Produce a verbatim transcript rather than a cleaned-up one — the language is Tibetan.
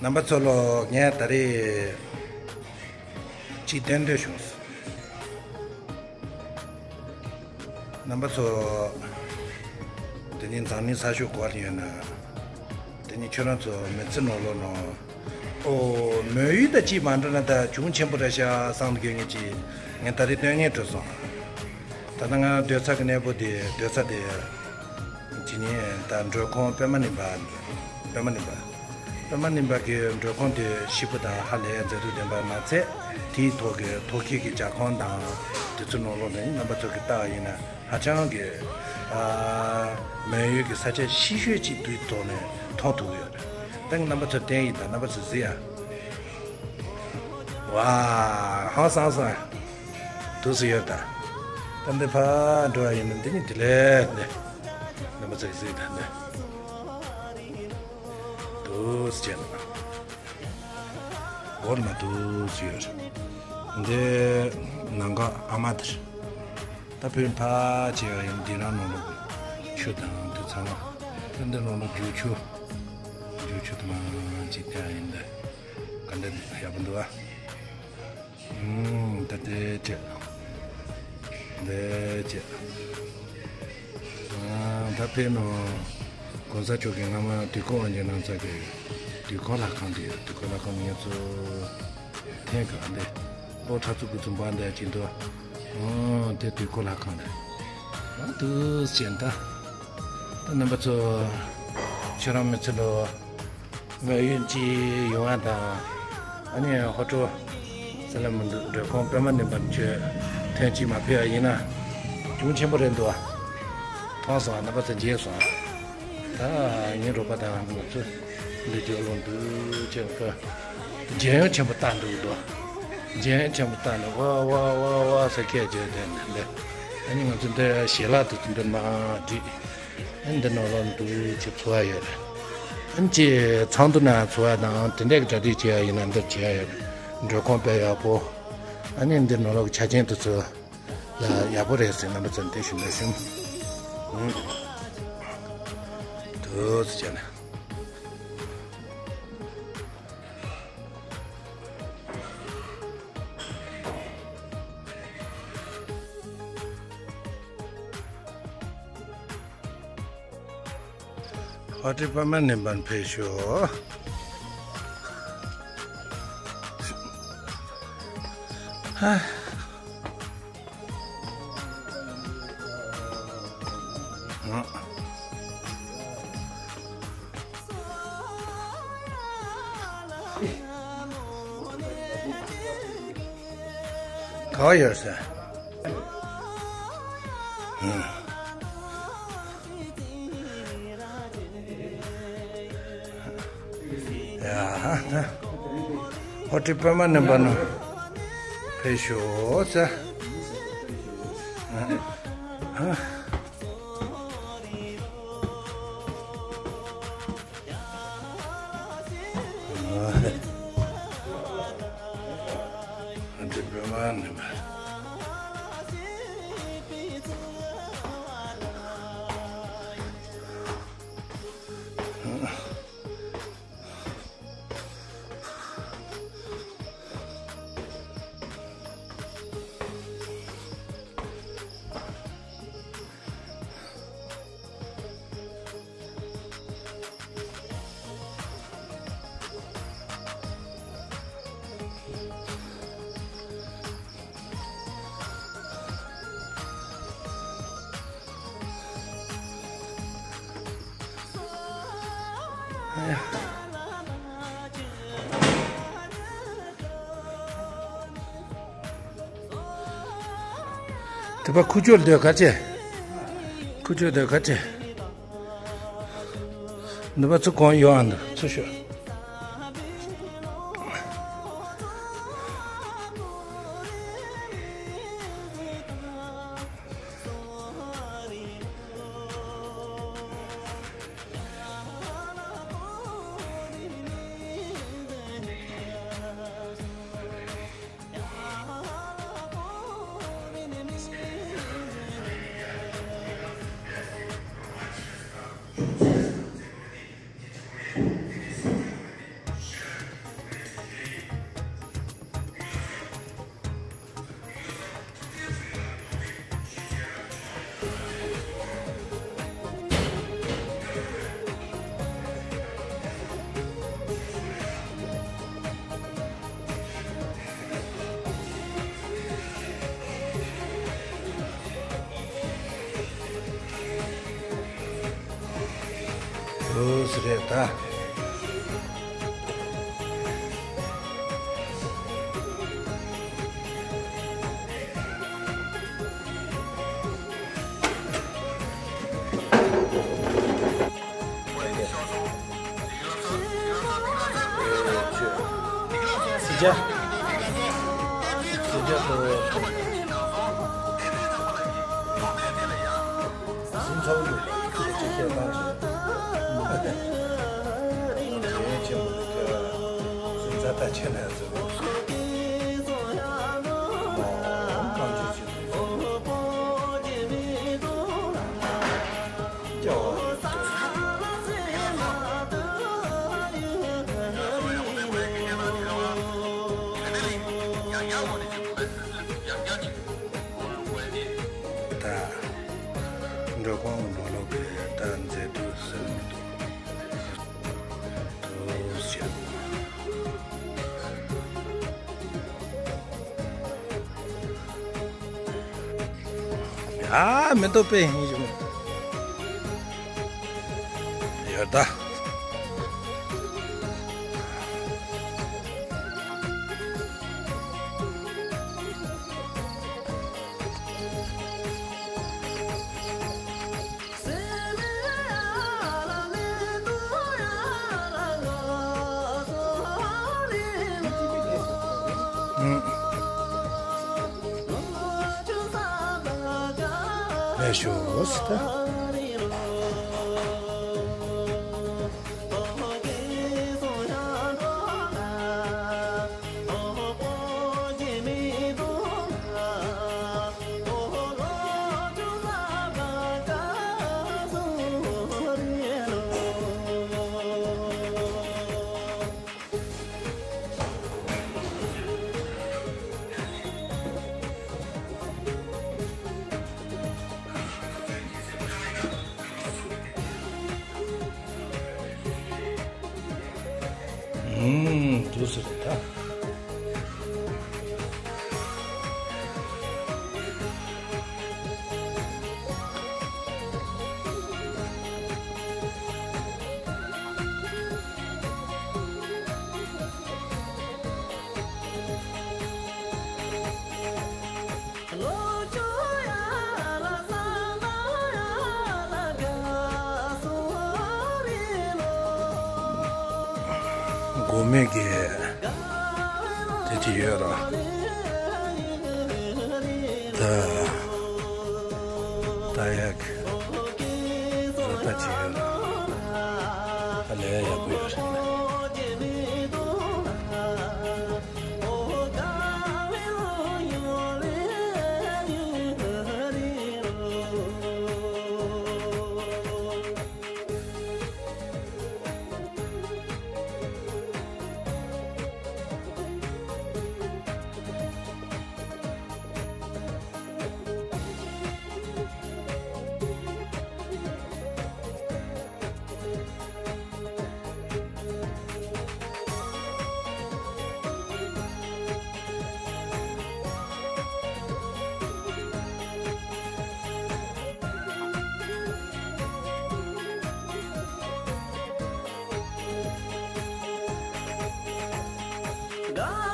རྣམ་པ་ཚོ་ལོ་ངས་ད་རེས་ཅིག་བསྟན་འདོད་བྱུང་སོང་། རྣམ་པ་ཚོ། དེ་ནི་འཛམ་གླིང་ས་ཕྱོགས་ག་པར་ཡོད་ན། དེ་ནི་ཁྱོད་རང་ཚོ་མི་ཚེ་ནང་ལོགས་ནང་། ཨོ། མོན་ཡུལ་དང་གཅིག་མ་འདྲ་ན་ད་གྱོང་ཆེན་པོ་རེད་ཤག་བསམ་གྱི་ངེས་ཀྱི་ངས་ད་རེས་སྟོན་སྙིང་བྲོ་སོང་། ད་ལྟ་ང་སྡོད་ས་གི་གནས་སྤོ་དེ་སྡོད་ས་དེ། དེ་ནི་ད་མགྲོན་ཁང་པད་མ་གླིང་པ། པད་མ་གླིང་པ། པད་མ་གླིང་པ་གི་མགྲོན་ཁང་དེ་ཞིབ་པོ་དང་ཧ་ལས་མཛེས་སྡུག་ལྡན་པ་མ་ཚད། དེའི་ཐོག་གི་ཐོག་ཁྱེར་གྱི་ཇ་ཁང་དང་དེ་ཚོ་ནང་ལོགས་ནས་རྣམ་པ་ཚོ་གི་ལྟ་བ་ཡིན་ན་ཧ་ཅང་གི་ཨ་མོན་ཡུལ་གྱི་ས་ཆ་ཤེད་ཤོས་ཅིག་དུས་ཐོག་ནས་མཐོང་ཐུབ་ཡོད་རེད། ད་རྣམ་པ་ཚོ་བསྟན་ཡིན་ད་རྣམ་པ་ཚོ་གཟིགས་ཡ། ཝ། ཧང་སང་སང་། དུས་སུ་ཡོད་ད། ད་འདི་ཕར་འགྲོ་བ་ཡིན་ན་འདི་ནི་དེ་ལས་འདི། རྣམ་པ་ཚོ་གཟིགས་ད་འདི། དུས་སུ་བྱས་ན། སྒོར་མ་དུས་སུ་ཡོད། འདི་ནང་ག་ཨ་མ་དེར། ད་བོད་ཕར་བྱས་པ་ཡིན་འདི་རང་ནང་ལོགས་ཆུ་དང་དེ་ཚང་མ། ད་འདི་ནང་ལོགས་རྒྱུག་ཆུ། རྒྱུག་ཆུ་དུ་མ་ཅིག་བལྟ་ཡིན་འདི། ག་འདི་ཡག་པོ་འདུག་ཨ། ཨུམ། ད་དེ་བྱས། འདི་བྱས། ཨ། ད་ཕེབས་ནོ། གོང་ས་མཆོག་གིས་སྔ་མ་དུས་འཁོར་དབང་སྒྱུར་གནང་ས་གི་དུས་འཁོར་ལྷ་ཁང་དེ་ཡོད། དུས་འཁོར་ལྷ་ཁང་ངེད་ཚོ་འཐེན་ག་འདི་ལོ་ཁྲ་ཚུགས་ཀྱི་ཚུམ་པ་འདི་ཅིག་འདུག་ཨོ། དེ་དུས་འཁོར་ལྷ་ཁང་རེད། ཨ། དུས་ཆེན་ད། ད་རྣམ་པ་ཚོ་ཁྱེད་རང་མི་ཚེ་ལོ། མོན་ཡུལ་གྱི་ཡུལ་དབང་དང་། ཨ་ནི་ཧོ་ཀྲུའུ་ས་ལ་མི་འདུག་མགྲོན་ཁང་པད་མ་གླིང་པ་ཁྱོད་ཐེངས་གཅིག་མ་ཕེབས་པ་ཡིན་ན་གྱོང་ཆེན་པོ་རེད་འདུག་མཐོང་སོང་། རྣམ་པ་ཚོ་མཇལ་སོང་། ད་ངའི་རོགས་པ་དང་ང་ཚོ་འདི་རྒྱུག་ལོང་འདུག་ཅེས་ཀྱི་མཇལ་ཡང་ཆེན་པོ་བཏང་འདུག་འདུག་མཇལ་ཡང་ཆེན་པོ་བཏང་འདུག་ཝ་ཝ་ཝ་ཝ་ཟེར་སྐད་བརྗོད་དེ་འདི། ཨ་ནི་ང་ཚོ་འདི་ཞལ་ལག་དེ་ཚོ་འདི་མ་བསྒྲིགས། ཨ་ནི་འདི་ནང་ལོགས་འདུག་ཅེས་འཚོ་བ་ཡོད་རེད། ཨ་ནི་ཅེས་ཚང་དུ་ན་འཚོ་བ་དང་དེ་འདྲའི་གྲ་སྒྲིག་བྱེད་ཡ་ཡིན་ན་འདིར་བྱེད་ཡ་ཡོད་རེད། མགྲོན་ཁང་དཔེ་ཡག་པོ། ཨ་ནི་འདི་ནང་ལོགས་ཆ་རྐྱེན་དེ་ཚོ་ལ་ཡག་པོ་རེད་ཟེར། རྣམ་པ་ཚོ་འདི་ཞུ་འདོད་བྱུང་། ཨུམ། དུ་ཟེར་བྱས་ནས། ཧོ་ཀྲུའུ་པད་མ་གླིང་པར་ཕེབས་ཤོག་ཧ། ག་བ་ཡོད་ས། ཡ་ཧ། ཧོ་ཀྲུའུ་པད་མ་གླིང་པ་ནང་ཕེབས་ཤོག་ཟེར། ཧ། ཧོ་ཀྲུའུ་པད་མ་གླིང་པ། དེ་པ་ཁུ་ཆོ་འདོད་ག་ཅེ། ཁུ་ཆོ་འདོད་ག་ཅེ། འདི་པ་ཚུར་གོང་ཡོང་ཨ་འདི་ཚུར་ཤོག་རེད་ད། སི་ཇ། སི་ཇ་ཏོ། སུམ་ཚ་བོ་ཅིག་བཤད་བཏང་ཞིག་དེ་ཆེན་པོ་དེ་ཁྱེད་རང་སུམ་ཚ་ད་ཆེ་ན་ཟེར་བ། མ་འོང་གང་བྱེད་ཅིག་སྐྱ་བ། ད་འགྲོ་ཁོང་མ་ལོག་པའི་ད་མཛེས་སྡུག་ཟེར་མི་འདུག་ཏུ་ཞེས། ཨ་མེ་ཏོག་པད་ཡིན་ཞུ་ཡོད་ད། ལས་ཞུ་སི་ད། ཨུམ། འདུག་སེ་རེད་ད། གོ་མེད་ཀྱི་དེ་ཅི་ཡོད་ར། ད་ད་ཡག་ད་ད་ཅི་ཡོད་ར། ད་ལས་ཡག་པོ་ཡོད་རེད།